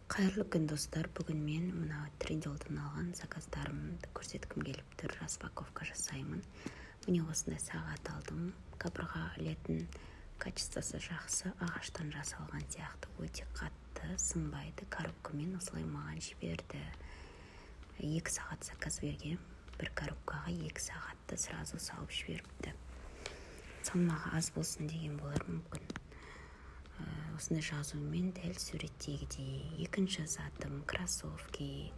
Қайырлы күн, достар! Бүгін мен мына Трендиолдан алған заказдарымды көрсеткім келіп тұр. Распаковка жасаймын. Міне, осындай сағат алдым, қабырға ілетін. Качествосы жақсы, ағаштан жасалған сияқты, өте қатты, сынбайды. Коробкамен осылай маған жіберді. 2 сағат заказ берген, бір коробкаға 2 сағатты сразу салып жіберіпті. Салмағы аз болсын деген болар мүмкін. Осындай жазумен, дәл суреттегідей. Екінші затым кроссовки.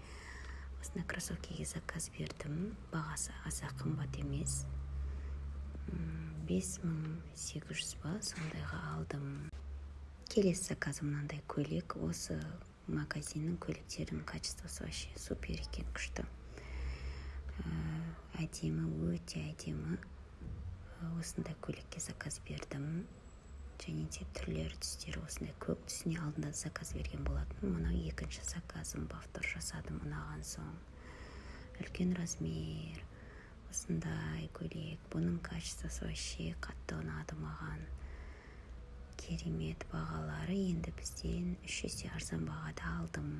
Осындай кроссовкиге заказ бердім. Бағасы аса қымбат емес, 5800 ба, сондайға алдым. Келесі заказым мынандай көйлек. Осы магазиннің көйлектерінің качествосы вообще супер екен, күшті, әдемі, өте әдемі. Осындай көйлекке заказ бердім. Және де түрлері, түстері осындай. Көк түсіне алдында заказ берген болатын. Мынау екінші заказым, повтор жасадым ұнаған соң. Үлкен размер. Осындай көйлек. Бұның качествосы вообще қатты ұнады маған, керемет. Бағалары енді бізден 3 есе арзан бағада алдым.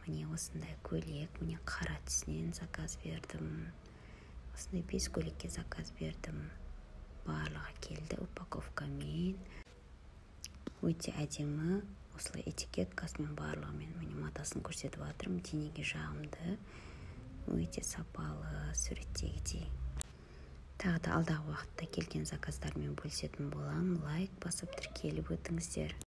Міне, осындай көйлек. Міне, қара түсінен заказ бердім. Осындай бес көйлекке заказ бердім. Барлығы келді упаковкамен, өте әдемі, осылай этикеткасымен, барлығымен. Міне, матасын көрсетіп жатырмын. Денеге жағымды, өте сапалы, суреттегідей. Тағы да алдағы уақытта келген заказдармен бөлісетін боламын. Лайк басып, тіркеліп өтіңіздер.